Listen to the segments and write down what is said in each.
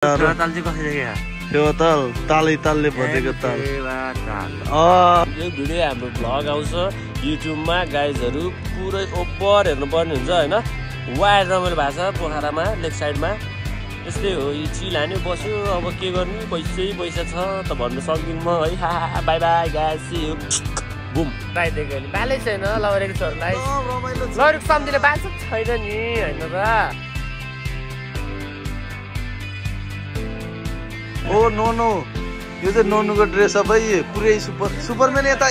ताल चाहिँ कसरी देखिया त्यो तालले भरेको ताल। यो भिडियो हाम्रो भ्लग आउँछ युट्युबमा गाइजहरु पुरै ओभर हेर्नुपर्ने हुन्छ हैन। वायर रमाइलो भएको छ पोखरामा लेफ्ट साइडमा। यस्तै हो, यो चिल हान्यो बस्यो, अब के गर्नु, पैसा छ त भन्नु सक्दिन म है। हा bye bye guys, see you. Boom बाइ देख्यो नि बालै छैन लरेको छोरलाई। लरेको सम्झिले बान्छ छैन नि हैन र। ओ नोनो, यो चाहिँ नोनुको ड्रेस अप है, पुरै सुपरम्यान। यता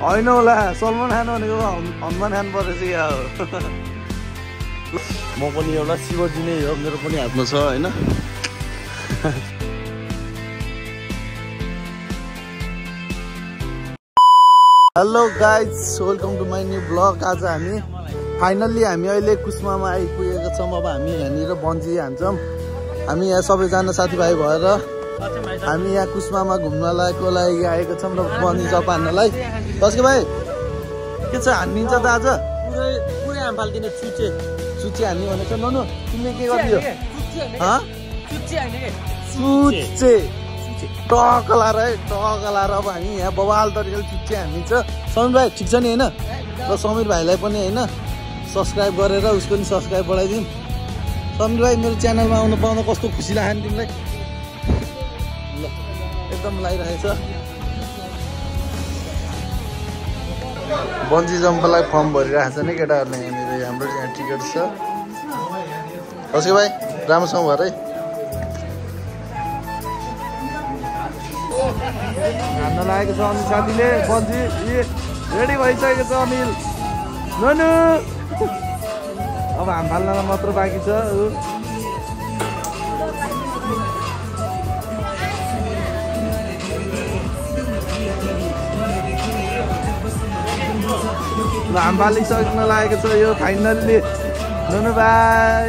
होइन होला, सलमान खान भनेको हनुमान खान परेछ या हो। म पनि एउटा शिवजी नै हो, मेरो पनि हातमा छ होइन। Hello guys, welcome to my new blog. आज हामी फाइनल्ली अहिले कुस्मामा आइपुगेका छौँ। अब हामी यहाँनिर बन्जी हान्छौँ। हामी यहाँ सबैजना साथीभाइ भएर हामी यहाँ कुस्मामा घुम्नको लागि आएको छौँ र बन्जी जप हान्नलाई। कसको भाइ के छ, हानिन्छ त आज? पुरै हामफाल्दिने चुच्चे हान्ने भनेको छ। ननु तिमीले के गरिदियो? चुच्चे टक लाएर है, टक लाएर अब हामी यहाँ बवाल तरिकाले चुच्चे हानिन्छ। समीर भाइ ठिक छ नि होइन? र समीर भाइलाई पनि होइन सब्सक्राइब गरेर उसको नि सब्सक्राइब बढाइदिउँ। समीर भाइ मेरो च्यानलमा आउनु पाउँदा कस्तो खुसी लाग्यो नि तिमीलाई? ल एकदम लागिरहेछ। बन्जी जम्पलाई फर्म भरिरहेको छ नि केटाहरूले। यहाँनिर हाम्रो यहाँ टिकट छ। कसको भाइ राम्रोसँग भएर है। हान्न लागेको छ अनिल साथीले बन्जी। रेडी भइसकेको छ अनिल। ननु अब हाम फाल्न मात्र बाँकी छ। हाम फालिसक्न लागेको छ यो फाइनल्ली। ननु भाइ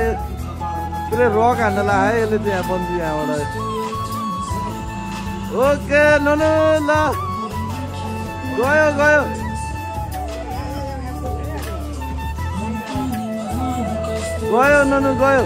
पुरै रक हान्न लाग्यो यसले चाहिँ यहाँ बन्जी यहाँबाट। ओके ननु ल गयो ननु गयो।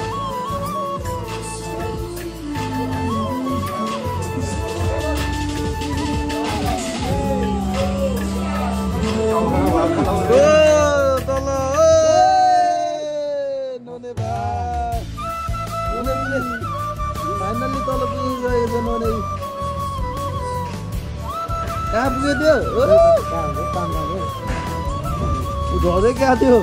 फाइनल्ली तल पुगिसकेको छ ननु। कहाँ पुग्यो त्यो? घरै कहाँ थियो?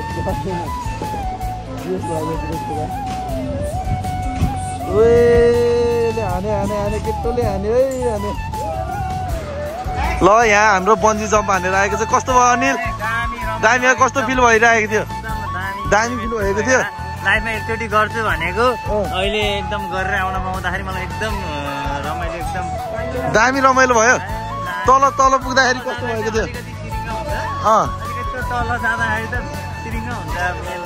हाने केटोले हान्यो है हाने। ल यहाँ हाम्रो बन्जी जम्प हानेर आएको छ। कस्तो भयो अनिल? दामी कस्तो फिल भइरहेको थियो? दामी फिल भएको थियो। लाइफमा एकचोटि गर्छु भनेको अहिले एकदम गरेर आउन पाउँदाखेरि मलाई एकदम रमाइलो, एकदम दामी रमाइलो भयो। तल पुग्दाखेरि कस्तो भएको थियो? तल जाँदाखेरि त सिरिङ्ग हुन्छ,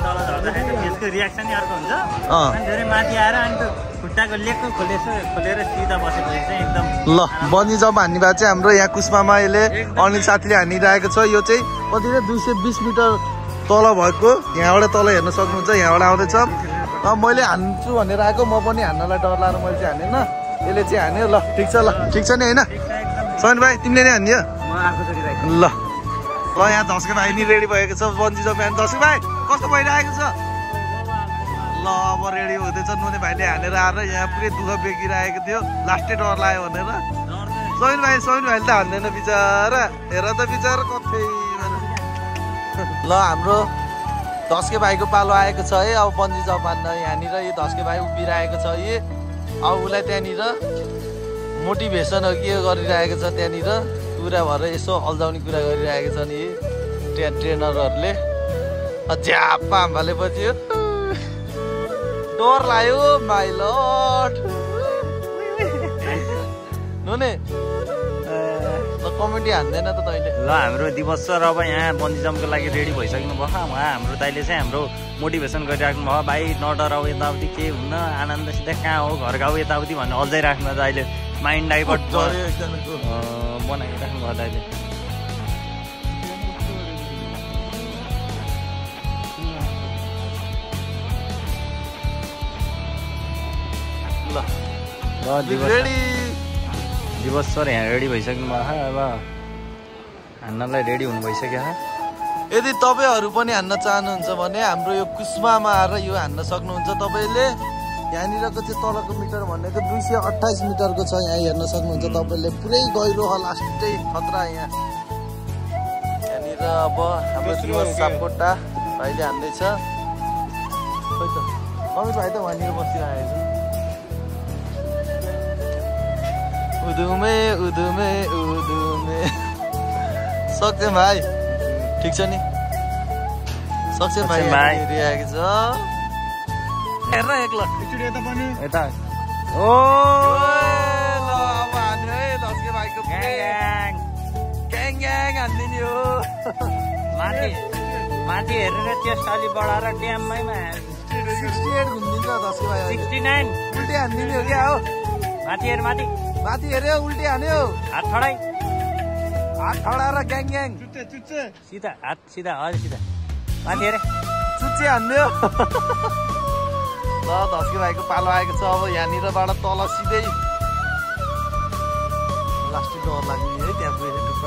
तल झर्दाखेरि यसको रियाक्सनै अर्को हुन्छ। अनि धेरै माथि आएर अनि त खुट्टाको लेगको खोलेर सिधा बसेपछि चाहिँ एकदम। ल बन्जी जम्प हान्ने भए चाहिँ हाम्रो यहाँ कुस्मामा अहिले अनिल साथीले हानिरहेको छ। यो चाहिँ कति 220 मिटर तल भएको। यहाँबाट तल हेर्न सक्नुहुन्छ, यहाँबाट आउँदैछ। मैले हान्छु भनेर आएको, म पनि हान्नलाई डर लागेर मैले चाहिँ हानेन, यसले चाहिँ हान्यो। ल ठिक छ नि होइन? समीर भाइ तिमीले नै हान्दियो? ल यहाँ धस्के भाइ नि रेडी भएको छ बन्जी जम्प हान्नु। धस्के भाइ कस्तो भइरहेको छ? ल अब रेडी हुँदैछ। नुने भाइले हानेर आएर यहाँ पुरै दुःख बेगिरहेको थियो, लास्टै डर लाग्यो भनेर। समीर भाइले त हान्दैन बिचरा, हेर त बिचरा कतै। ल हाम्रो धस्के भाइको पालो आएको छ है। अब बन्जी जम्प हान्न यहाँनिर यो धस्के भाइ उभिरहेको छ। अब उसलाई त्यहाँनिर मोटिभेसन हो के गरिरहेको छ, त्यहाँनिर कुरा भएर यसो अल्झाउने कुरा गरिरहेको छ नि ट्रेनरहरूले। झ्याप्पा हाम्फालेपछि डर लाग्यो माइ लर्ड। नुने ल कमेडी हान्दैन त तैँले? ल हाम्रो दिवस सर अब यहाँ बन्जी जम्पको लागि रेडी भइसक्नु भयो। हाम्रो दाइले चाहिँ हाम्रो मोटिभेसन गरिराख्नु भयो। भाइ नडराउ, यताउति के हुन्न, आनन्दसित कहाँ हो, घर गाउँ यताउति भन्ने अल्झाइराख्नु भयो दाइले। माइन्ड डाइभर्ट बनाइराख्नु भयो दाइले। ल रेडी दिवस सर यहाँ रेडी भइसक्नु भयो अब हान्नलाई रेडी हुनु भइसक्यो। यदि तपाईँहरू पनि हान्न चाहनुहुन्छ भने हाम्रो यो कुस्मामा आएर यो हान्न सक्नुहुन्छ। तपाईँले यहाँनिरको चाहिँ तलको मिटर भनेको 228 मिटरको छ। यहाँ हेर्न सक्नुहुन्छ तपाईँले पुरै गहिरो लास्टै खतरा यहाँ। यहाँनिर अब हाम्रो दिवस सापकोटा भाइले हान्दैछ। खै त अमित भाइ त वहाँनिर बसिरहेको छ। उधुमे उधुमे उधुमे सक्छ भाइ, ठिक छ नि? सक्छ भाइ हेरिरहेको छ। हेर एक ल यता ओ ल अब हान्यो है दस्के भाइको ग्याङ ग्याङ ग्याङ हान्दिने हो। माथि हेरेर चेस्ट अलि बढाएर ड्याममै 68 घुम्दिन्छ दस्के भाइ। 69 उल्टी हान्दिने हो क्या हो? माथि हेर माथि हेऱ्यो उल्टी हान्यो। हात ठडाइ, हात ठडाएर ग्याङ ग्याङ सिधा हात सिधा हजुर सिधा माथि हेरे चुच्चे हान्यो। ल धस्के भाइको पालो आएको छ। अब यहाँनिरबाट तल सिधै लास्टै डर लाग्ने है त्यहाँ पुगेर टुक्न।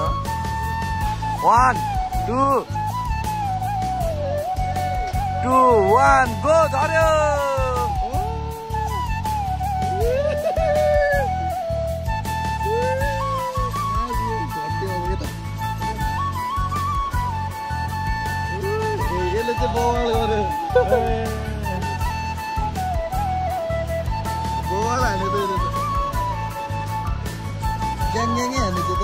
1 2 1 गो झर्यो। यसले चाहिँ बवाल गर्यो। बवाल हान्यो त यसले त ग्याङ ग्याङै हान्यो त्यो त।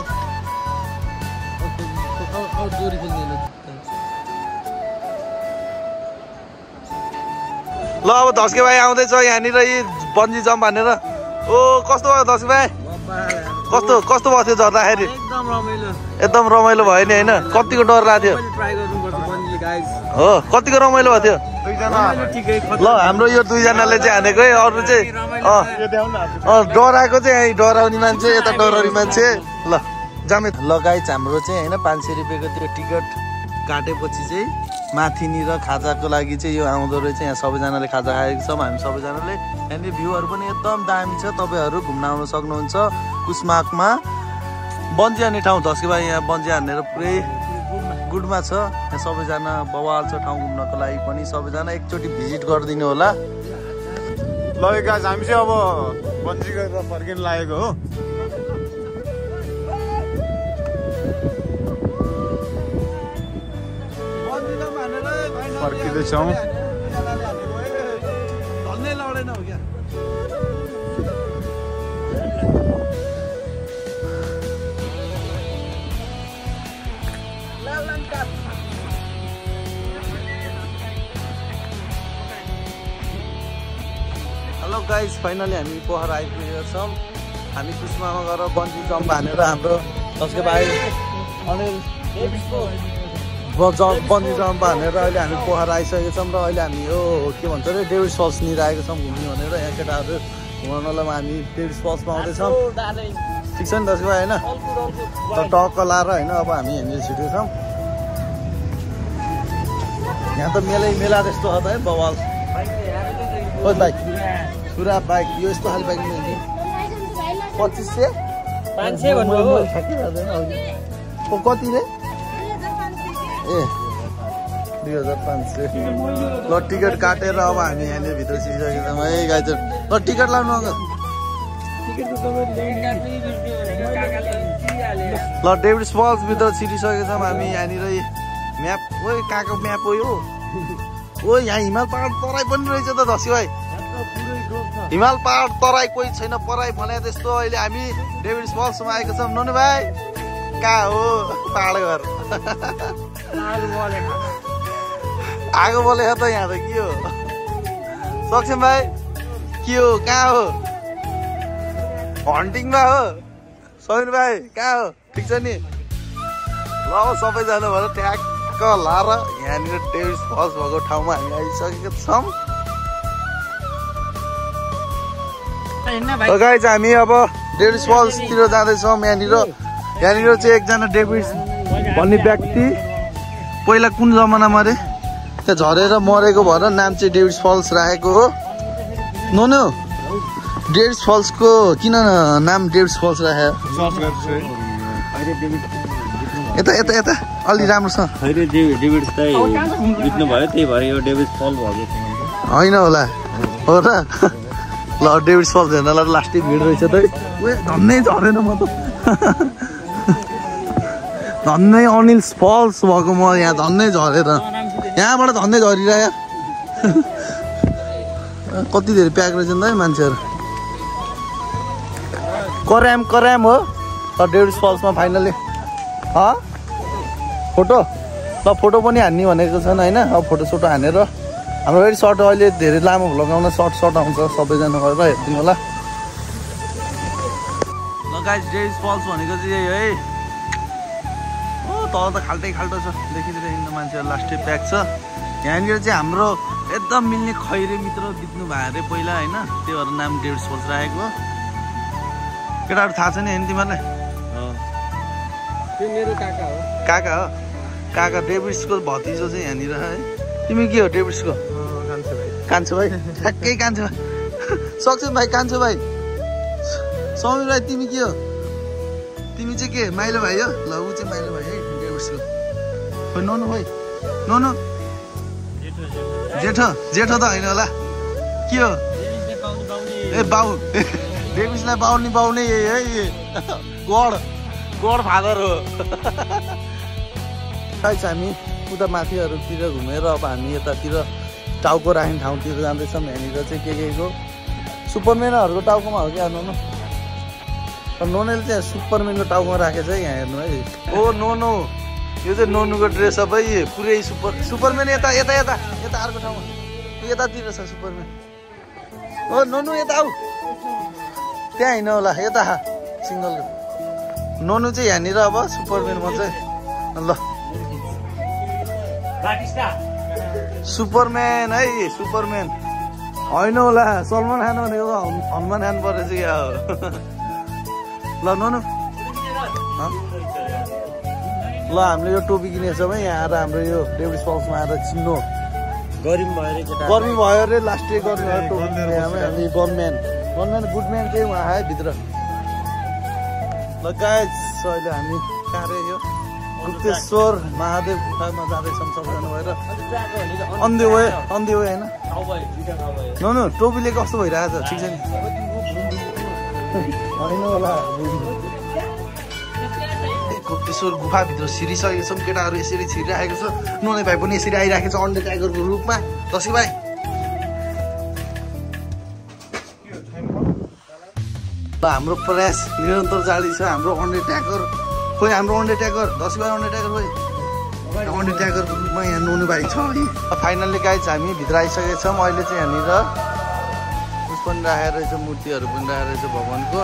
डोरी खोल्ने ल अब धस्के भाइ आउँदैछ यहाँनिर बन्जी जम्प हानेर। ओ कस्तो भयो धस्के भाइ? कस्तो कस्तो भयो थियो झर्दाखेरि? एकदम रमाइलो भयो नि होइन? कतिको डर लाग्थ्यो? हो कतिको रमाइलो भएको थियो? ल हाम्रो यो 2 जनाले चाहिँ हानेको है। अरू चाहिँ डराएको चाहिँ डराउने मान्छे, यता डराउने मान्छे। ल जामे ल गाइज हाम्रो चाहिँ होइन 500 रुपियाँको त्यो टिकट काटेपछि चाहिँ माथिनिर खाजाको लागि चाहिँ यो आउँदो रहेछ। यहाँ सबैजनाले खाजा खाएको छौँ हामी सबैजनाले। यहाँनिर भ्यूहरू पनि एकदम दामी छ। तपाईँहरू घुम्न आउन सक्नुहुन्छ कुस्माकमा। बन्जी हान्ने ठाउँ धस्के भाइ यहाँ बन्जी हानेर पुरै गुडमा छ। यहाँ सबैजना बवाल छ ठाउँ घुम्नको लागि पनि। सबैजना एकचोटि भिजिट गरिदिनु होला। ल गाइस हामी चाहिँ अब बन्जी गरेर फर्किन लागेको हो। फर्किँदैछौँ। हेलो गाइज फाइनली हामी पोखरा आइपुगेका छौँ। हामी कुस्मामा गएर बन्जी जम्प हानेर हाम्रो दस्के भाइ अनिल बन्जी जम्प हानेर अहिले हामी पोखरा आइसकेका छौँ। र अहिले हामी यो के भन्छ अरे डेभिड फल्स निर आएको छौँ घुम्ने भनेर। यहाँ केटाहरू घुमाउनलाई हामी डेभिड फल्समा आउँदैछौँ। ठिक छ नि दस्के भाइ होइन? टक्क लाएर होइन अब हामी यहाँनिर छिटेछौँ। यहाँ त मेला जस्तो छ त है बवाल। ओ बाइक पुरा बाइक यो यस्तो खाले बाइक 2500 500 भन्नुभयो कति रे? ए 2500। ल टिकट काटेर अब हामी यहाँनिर भित्र छिरिसकेका छौँ है गाइज। ल टिकट लाउनु अङ्ग। ल डेभिड फल्स भित्र छिरिसकेका छौँ हामी यहाँनिर। म्याप ओ कहाँको म्याप हो यो? ओ यहाँ हिमाल पहाड तराई पनि रहेछ त धस्के भाइ। हिमाल पहाड तराई कोही छैन पराई भने त्यस्तो। अहिले हामी डेभिड फल्समा आएको छौँ। ननु भाइ कहाँ हो पहाड घर? आगो बोलेको त यहाँ त के हो? सक्छौँ भाइ के हो कहाँ हो? हन्टिङमा हो? समिर भाइ कहाँ हो? ठिक छ नि? ल सबैजना भएर ट्याक्क लाएर यहाँनिर डेभिड फल्स भएको ठाउँमा हामी आइसकेका छौँ। गाइज हामी अब डेभिड फल्सतिर जाँदैछौँ। यहाँनिर चाहिँ एकजना डेभिड भन्ने व्यक्ति पहिला कुन जमानामा अरे त्यहाँ झरेर मरेको भएर नाम चाहिँ डेभिड फल्स राखेको हो। नो डेभिड्स फल्सको किन नाम डेभिड्स फल्स राखेको? सर्च गर्छु है। यता यता यता अलि राम्रोसँग खैरे डेभिड्स चाहिँ जित्नु भयो त्यही भएर यो डेभिड्स फल भएको होइन होला हो र ल डेभिड्स फल्स हेर्नलाई लास्टै भिड रहेछ त धन्नै झरेन म त धन्नै अनिल फल्स भएको म यहाँ धन्नै झरेर यहाँबाट धन्नै झरिरह्यो कति धेरै प्याक रहेछ नि त मान्छेहरू कराम हो डेभिड्स फल्समा फाइनली फोटो ल फोटो पनि हान्ने भनेको छन् होइन अब फोटो सोटो हानेर हाम्रो फेरि सर्ट अहिले धेरै लामो लगाउन सर्ट आउँछ सबैजना गएर हेरिदिनु होला ल गाइस डेभिड्स फल्स भनेको चाहिँ यही है तल त खाल्टै खाल्टो छ देखिँदै हिँड्नु मान्छेहरू लास्टै प्याक छ यहाँनिर चाहिँ हाम्रो एकदम मिल्ने खैरे मित्र बित्नु भयो अरे पहिला होइन त्यही भएर नाम डेभिड्स फल्स राखेको केटाहरू थाहा छ नि होइन तिमीहरूलाई मेरो काका हो काका डेभिड्सको भतिजो चाहिँ यहाँनिर है तिमी के हो डेभिड्सको कान्छो भाइ ठ्याक्कै कान्छो भाइ सक्छौ भाइ कान्छो भाइ समीर भाइ तिमी के हो तिमी चाहिँ के माइलो भाइ हो ल ऊ चाहिँ माइलो भाइ है डेभिड्सको खोइ नोनो भाइ नोनो जेठो त होइन होला के हो ए बाउ डेभिड्सलाई बाउने यही है गड फादर हो गाइस हामी उता माथिहरूतिर घुमेर अब हामी यतातिर टाउको राख्ने ठाउँतिर जाँदैछौँ यहाँनिर चाहिँ के को सुपरम्यानहरूको टाउकोमा हो क्या नोनो नोनोले चाहिँ सुपरम्यानको टाउकोमा राखेको छ यहाँ हेर्नु है ओ नोनो यो चाहिँ नोनुको ड्रेसअप है पुरै सुपरम्यान यता अर्को ठाउँमा यतातिर छ सुपरम्यान ओ नोनु यता आऊ त्यहाँ होइन होला यता सिङ्गल नोनु चाहिँ यहाँनिर अब सुपरम्यानमा चाहिँ ल सुपरम्यान है सुपरम्यान होइन होला सलमान खान भनेको हनुमान खान परेछ क्या हो ल नोनु ल हामीले यो टोपी किनेको छौँ है यहाँ आएर हाम्रो यो डेभिड्स फल्समा आएर चिन्नु गर्मी भयो अरे लास्ट डे गर्मी भयो टोपी हामी गनम्यान गुडम्यान चाहिँ उहाँ आयो भित्र ल गाइस अहिले हामी कहाँ यो गुप्तेश्वर महादेव गुफामा जाँदैछौँ सबैजना भएर अन द वे होइन नो टोपीले कस्तो भइरहेको छ ठिक छ नि होइन होला गुप्तेश्वर गुफाभित्र छिरिसकेको छौँ केटाहरू यसरी छिरिरहेको छ नुने भाइ पनि यसरी आइरहेको छ अन्डर टाइगरको रूपमा दसैँ भाइ हाम्रो प्रयास निरन्तर जारी छ हाम्रो अन्डरट्याकर खोइ हाम्रो अन्डरट्याकर 10 बाई अन्डरट्याकर खोइ अन्डरट्याकरको रूपमा यहाँ नुनु भाइ छ है फाइनल्ली गाइज हामी भित्र आइसकेका छौँ अहिले चाहिँ यहाँनिर उस पनि राखेर रहेछ मूर्तिहरू पनि राखेर रहेछ भगवान्को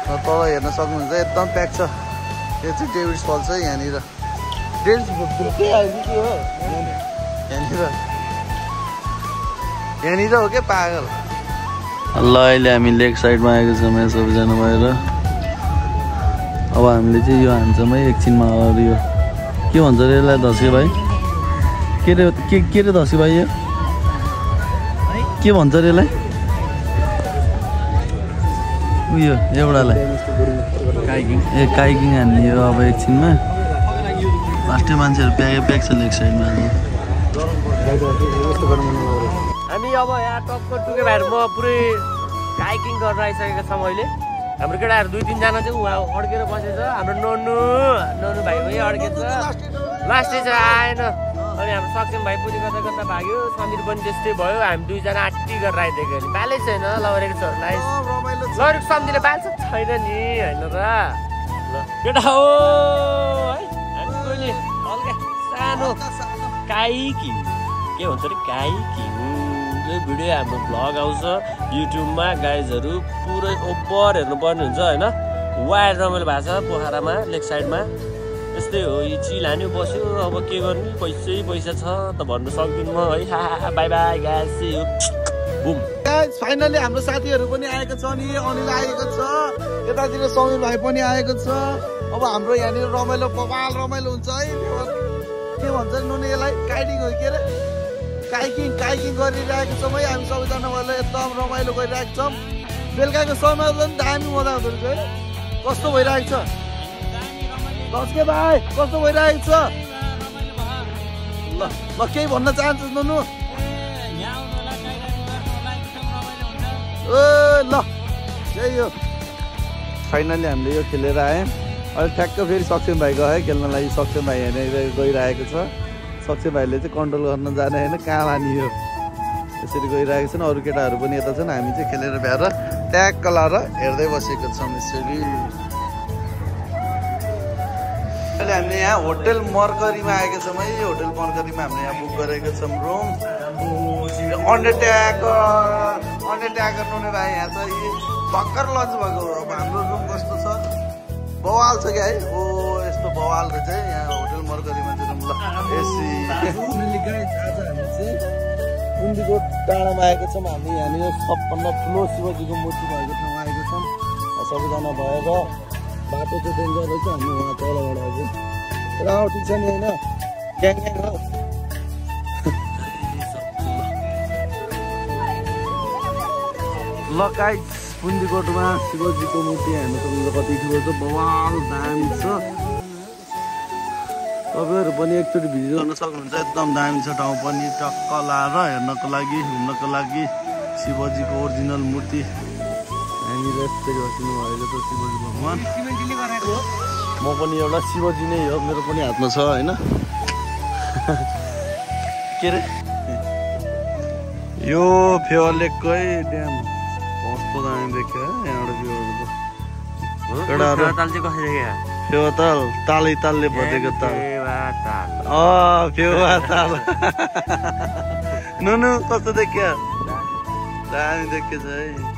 र तल हेर्न सक्नुहुन्छ एकदम प्याक छ यो चाहिँ डेभिड्स फल्स है यहाँनिर डेभिड्स के आयो के हो यहाँनिर हो क्या पागल ल अहिले हामी लेक साइडमा आएको छौँ यहाँ सबैजना भएर अब हामीले चाहिँ यो हान्छौँ है एकछिनमा अरू यो के भन्छ अरे यसलाई धस्के भाइ के अरे धस्के भाइ यो के भन्छ अरे यसलाई उयो एउटालाई काइकिङ हान्ने यो अब एकछिनमा लास्टै मान्छेहरू प्याक छ लेक साइडमा हामी अब यहाँ टक्क टुके भएर म पुरै काइकिङ गर्न आइसकेको छौँ अहिले हाम्रो केटाहरू 2-3 जना चाहिँ उहाँ अड्केर बसेछ हाम्रो नोनु भाइ पनि अड्केछ लास्टै चाहिँ आएन अनि हाम्रो सक्षम भाइ पनि कता भाग्यो समीर पनि त्यस्तै भयो हामी 2 जना आट्टी गरेर आइदिएको नि बालै छैन लौरेको छोरीलाई लौरेको सम्झिले बाल छैन नि होइन र ल केटा हो है हामी कहिले हल्का सानो काइकिङ के भन्छ अरे काइकिङ यो भिडियो हाम्रो भ्लग आउँछ युट्युबमा गाइजहरू पुरै ओभर हेर्नुपर्ने हुन्छ होइन वायर रमाइलो भएको छ पोखरामा लेक साइडमा यस्तै हो यो चिल हान्यो बस्यो अब के गर्नु पैसा छ त भन्नु सक्दिनँ म है bye bye guys see you boom guys finally हाम्रो साथीहरू पनि आएको छ नि अनिल आएको छ यतातिर समीर भाइ पनि आएको छ अब हाम्रो यहाँनिर रमाइलो बबाल रमाइलो हुन्छ है के भन्छ नुने यसलाई काइकिङ हो के अरे काइकिङ गरिरहेको छौँ है हामी सबैजना भएर एकदम रमाइलो गरिरहेको छौँ बेलुकाको समयमा पनि दामी मजा आउँदो रहेछ है। कस्तो भइरहेको छ दसके भाइ, कस्तो भइरहेको छ? ल ल केही भन्न चाहन्छस् नुनु? ओ ल त्यही हो। फाइनली हामीले यो खेलेर आयौँ। अहिले ठ्याक्क फेरि सक्षम भाइ गयो खेल्न लागि। सक्षम भाइ यहाँनिर गइरहेको छ। सक्षम भाइले चाहिँ कन्ट्रोल गर्न जाने होइन, कहाँ मानि हो यसरी गइरहेको छन्। अरू केटाहरू पनि यता छन्। हामी चाहिँ खेलेर भ्याएर ट्याक्क लाएर हेर्दै बसेको छौँ यसरी। अहिले हामीले यहाँ होटल मरकरीमा आएका छौँ है। होटल मरकरीमा हामीले यहाँ बुक गरेको छौँ रुम। अन्डरट्याकर नुने भाइ यहाँ चाहिँ भर्खर लन्च भएको। अब हाम्रो रुम कस्तो छ? बवाल छ क्या है। ओ यस्तो बवाल रहेछ है यहाँ होटल मरकरीमा चाहिँ रुम। ल एसी आज हामी चाहिँ कुन्दीकोट डाँडामा आएको छौँ। हामी यहाँनिर सबभन्दा ठुलो शिवजीको मूर्ति भएको ठाउँमा आएको छौँ। सबैजना भएर बाटो चाहिँ डेन्जर रहेछ। हामी उहाँ तलबाट आएको र ठिक छ नि होइन, ग्याङ ग्याङ हो। ल गाइस कुन्दीकोटमा शिवजीको मूर्ति हेर्नु सक्नुहुन्छ कति ठुलो छ, बवाल दामी छ। तपाईँहरू पनि एकचोटि भिजिट गर्न सक्नुहुन्छ। एकदम दामी छ ठाउँ पनि। टक्क लाएर हेर्नको लागि घुम्नको लागि शिवजीको ओरिजिनल मूर्ति यहाँनिर यसरी बसिनु भएको छ शिवजी भगवान्। म पनि एउटा शिवजी नै हो, मेरो पनि हातमा छ होइन। के अरे यो फेवा लेककै ड्याम कस्तो दामी देख्यो यहाँबाट भ्यूहरू त। फेवा ताल तालै तालले भरेको ताल। फेवा ताल नुनु कस्तो देख्यो? दामी देखेछ है।